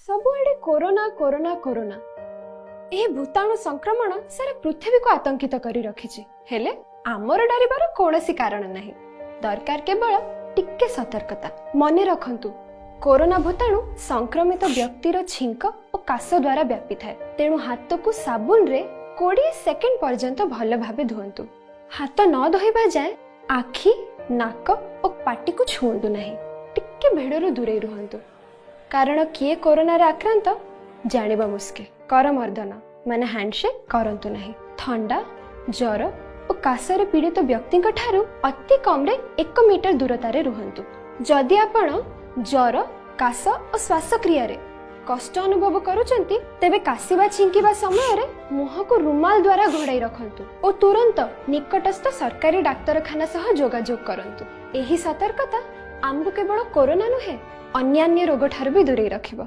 ସବୁଆଡ଼େ corona, corona, corona. ଏହି ଭୂତାଣୁ ସଂକ୍ରମଣ ସାରା ପୃଥିବୀକୁ ଆତଙ୍କିତ କରି ରଖିଛି। ହେଲେ ଆମର ଡରିବାର କୌଣସି କାରଣ ନାହିଁ। ଦରକାର କେବଳ ଟିକେ ସତର୍କତା। ମନେ ରଖନ୍ତୁ, କୋରୋନା ଭୂତାଣୁ ସଂକ୍ରମିତ ବ୍ୟକ୍ତିର ଛିଙ୍କ ଓ କାଶ ଦ୍ୱାରା ବ୍ୟାପିଥାଏ। ତେଣୁ ହାତକୁ ସାବୁନରେ 20 ସେକେଣ୍ଡ ପର୍ଯ୍ୟନ୍ତ ଭଲ ଭାବେ ଧୁଅନ୍ତୁ। ହାତ ନ ଧୋଇବା ଯାଏଁ ଆଖି, ନାକ ଓ ପାଟିକୁ ଛୁଅନ୍ତୁ ନାହିଁ। ଟିକେ ଭିଡ଼ରୁ ଦୂରେଇ ରୁହନ୍ତୁ, କାରଣ କିଏ କୋରୋନାରେ ଆକ୍ରାନ୍ତ ଜାଣିବା ମୁସ୍କିଲ। କରମର୍ଦ୍ଦନ ମାନେ ହ୍ୟାଣ୍ଡସେକ୍ କରନ୍ତୁ ନାହିଁ। ଥଣ୍ଡା, ଜ୍ୱର ଓ କାଶରେ ପୀଡ଼ିତ ବ୍ୟକ୍ତିଙ୍କ ଠାରୁ ଅତି କମ୍ରେ 1 ମିଟର ଦୂରତାରେ ରୁହନ୍ତୁ। ଯଦି ଆପଣ ଜ୍ୱର, କାଶ ଓ ଶ୍ୱାସକ୍ରିୟାରେ କଷ୍ଟ ଅନୁଭବ କରୁଛନ୍ତି, ତେବେ କାଶିବା, ଛିଙ୍କିବା ସମୟରେ ମୁହଁକୁ ରୁମାଲ ଦ୍ୱାରା ଘୋଡ଼ାଇ ରଖନ୍ତୁ ଓ ତୁରନ୍ତ ନିକଟସ୍ଥ ସରକାରୀ ଡାକ୍ତରଖାନା ସହ ଯୋଗାଯୋଗ କରନ୍ତୁ। ଏହି ସତର୍କତା ଆମକୁ କେବଳ କୋରୋନା ନୁହେଁ, ଅନ୍ୟାନ୍ୟ ରୋଗଠାରୁ ବି ଦୂରେଇ ରଖିବ।